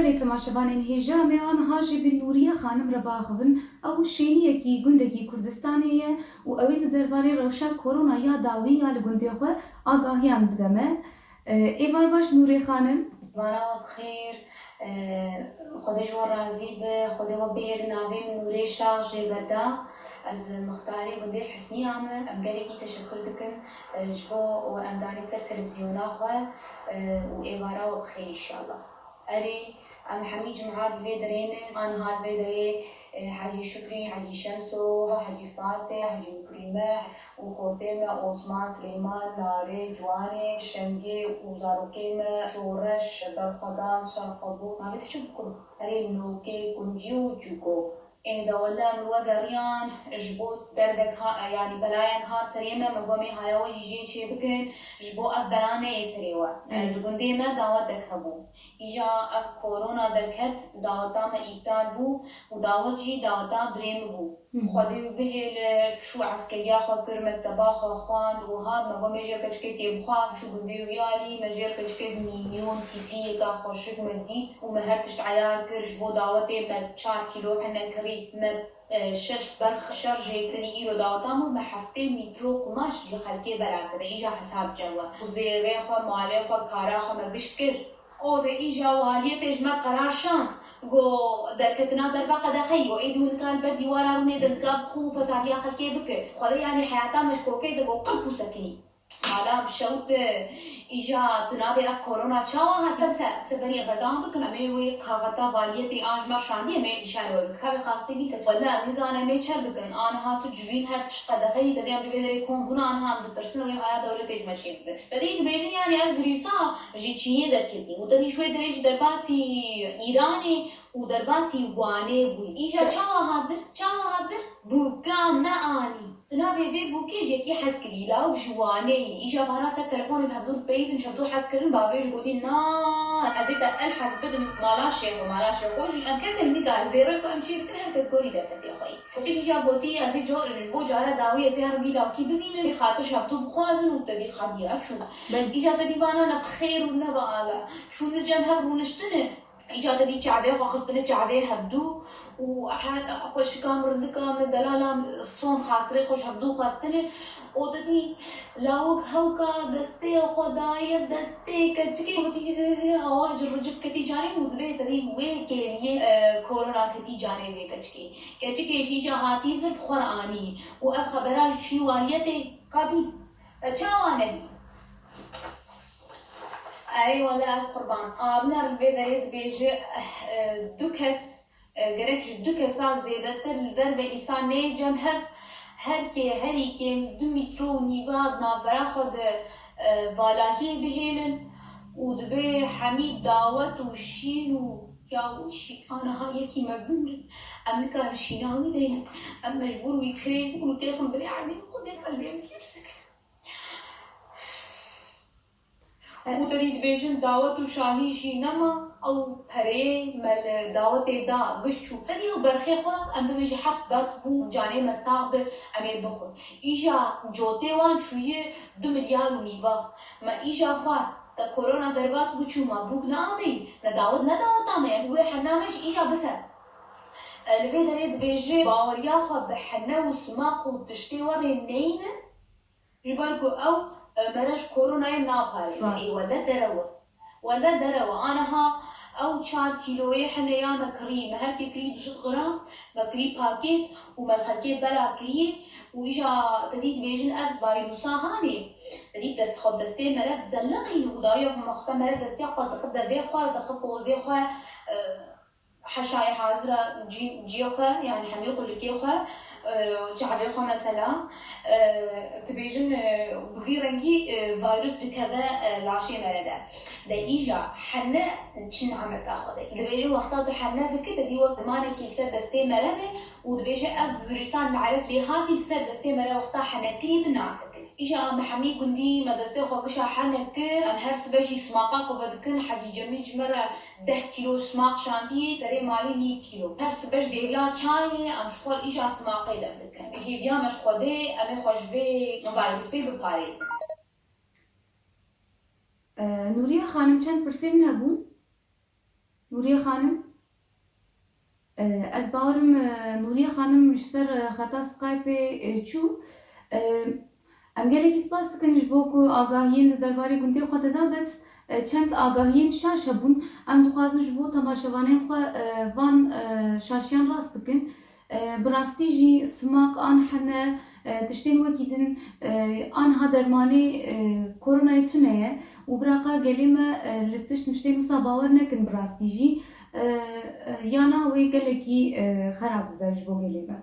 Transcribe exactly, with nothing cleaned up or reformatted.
Belê temaşevanên hêja me, aniha jî bi Nûriye Xanim re biaxivin. Ew şêniyekî gundekî Kurdistanê ye û ew ê di derbarê rewşa korona ya dawî ya li gundê xwe agahiyan bide me. Êvar baş Nûrê Xanim. Êvara we bi xêr, Xwedê ji we razî be, Xwedê we bihêle navê min Nûrê Şax jê berda. Ez muxtarê gundê Hisniya me. Em gelekî teşekur dikin ji bo we em danî ser televîzyona xwe û êvara we bi xêr înşallah. Erê, em hemî cemaat li vê derê ne, aniha li vê derê, e, Hecî Şukrî, Hecî Şemso, Hecî Fatê, Hecî Mukrîme û xortê me Osman, Silêman, Narê, Ciwanê, Şengê û zarokê me Şoreş, Berxwedan, Şerxwebû, navê te çi bû ku? Erê, Nokê, Kuncî û Çûko. Ê de wele em li we geriyan, ji bo derdek ha-, yanî belayek hat serê me, me got em ê haya we jî jê çêbikin, ji bo ev bela neyê serê we. E, Hmm. Li gundê me dawetdek hebû. Îja ev korona derket, daweta me îptal bû û dawet jî daweta birê min bû. Hmm. Xwedê wî bihêle, çû eskeriya xwe kir, mekteba xwe xwend û hat, me got em ê ji keçikê tê bixwe, çû gundê wî alî, me ji keçikê mînyon, tîtliyêka xweşik me dît û me her tişt eyar kir, ji bo dawetê me çar kîlo hene kirî, me e, şeş berx şer jê kirî, îro daweta me, me heftê mîtro qumaş ji xelkê bela kire, îja hesab ce we. Û zêrê xwe, malê xwe, kara xwe me gişt kir. O de îja waliyetê ji me qerar şand. Go derketina derve qedexe yo, êdî hûn dikan ber dîwara rûnê de nika bixwe û fesadiya xelkê bike. Xwedê yanî heyata me ji kokê de go qirp û sekinî. Mala bi şewt, îja tu nabê ev korona çawa hatiye? Bise, bise beriye berdewam bikin, em ê wê kaxeta valiyetê an ji me şandiye, em ê îşanê we bikin. Ka vê kaxetê nîke. Wele em nizanin em ê çer bikin. Aniha tu civîn her tişt qedexeyî, te dê em bi vê derê kom bûne, aniha em ditirsin wê haya dewletê ji me çê bike. Te dî dibêjin, yanî ev vîrusa ji Çînê derketî. Û te dî ji wê derê jî derbasî Îranê û derbasî Wanê bûyî. Îja çawa hat bir? Çawa hat bir? Bûka me anî. Tu nabê vê bûkê ji yekî hez kirî, lawik ji Wanê yî. Îja bana ser telefonê bi hevdû dipeyivin, ji hevdû hez kirin, bavê jî gotî, na, ez ê te el hez bidim mala şêxo, mala şêxo jî em kesên nîka zêre ku em çê dikin, her kes gorî derfetê xwe yî. Keçik îja gotî, ez ê co-, ji bo cara dawî ez ê herim vî lawikî bibînim, vê xatir ji hevdû bixwazin û te dî xwedî ya çû. Belê. Îja te dî vana ne bi xêr û ne bi ala. Çûne cem hev rûniştine. Îca te dî çavê xwe xistine çavê hevdû û he-, xweşika min, rindika min, delala min, son xatirê xwe ji hevdû xwestine û te dî lawik hewka destê xwe daye destê keçikê, gotî, awa ji ricif ketî canê min û dibê te dî wê kêliyê, e, korona ketî canê wê keçikê. Keçikê jî îca hatî vir bi xwe re anî û ev xebera ji çûyî waliyetê qabî. E, çawa nedî? Ey wele ez qurban. Abner li vê derê dibêje, eh, eh, du kes, eh, gerek ji du kesa zêdetir li derve însan neyê cem hev. Her kê, herî kêm du mîtro û nîva di navbera xwe de, eh, valahiyê bihêlin û dibê hemî dawet û şîn û ya û şî-, aniha yekî me bimrin. Em nikarin şîna wî deynin. Em mecbûr wî kirê û têxin binê erdê xwe dê qelbê em kê bisekin. Û te dî dibêjin dawet û şahî jî nema, ew pereyê me li dawetê da giş çû. Te dî ew berxê xwe, em bibêjin heft berx bû, canê me sax bi, em ê bixwin. Îja cotê wan çûye du milyar û nîva. Me îja xwe te korona derbas bû çû, me bûk neameyî, ne dawet ne daweta me, em wê hena me jî îja biser. E, li vê derê dibêje baweriya xwe bi hene û simaq û tiştê we rê neynin. Ji ber ku ew, e, mere ji koronayê naparêze. Rast. Ê, wele derew e. Wele derew e. Aniha ew çar kîloyê hene ya me kirî, me her kê kirî du sed gram, me kirî pakêt û me xelkê bela kirî û îja te dî dibêjin ev vayrusa hanê. Te dî dest xwe destê mere dizeliqîne û dawiya bi mexte mere destê xwe dixi devê xwe, dixi pozê xwe, e, Heşayê hazira cî-, ciyê xwe, yanî hemî xulikê xwe, e, çavê xwe mesela, e, dibêjin, e, bi vî rengî, e, vayrus dikeve, e, laşê me re de. De îja hene çi nameka xwe de. Dibêjin wexta tu hene dikî, te dî wek dimanekî li ser destê me re be û dibêje ev vîrusa nalet lê hatî li ser destê me re wexta hene kirî bi nas e. Îja me hemî gundî me destê xwe gişa hene kir, em her sibe jî simaqa xwe vedikin, Hecî Cemîl ji me re deh kîlo simaq şandî, serê malê nîv kîlo. Her sibe ji dêvla çayê em ji xwe îja simaqê dem dikin. Hêviya me ji Xwedê, em ê xwe ji vê vayrusê biparêzin. E, Nûriye Xanim, çend pirsê min hebûn. Nûriye Xanim. E, ez bawerim, e, Nûriye Xanim ji ser, e, xeta Skypeê, e, çû. E, em gelekî spas dikin ji bo ku agahiyên di derbarê gundê xwe de da, bes, e, çend agahiyên şaş hebûn. Em dixwazin ji bo temaşevanên xwe, e, van, e, şaşiyan rast bikin. E, bi rastî jî simaq an hene, e, tiştên wekî din, e, anha dermanê, e, koronayê tune ye û biraqa gelê me, e, li tişt tiştên wisa bawer nekin bi rastî jî, e, e, yana wê gelekî, e, xerab bibe ji bo gelê me.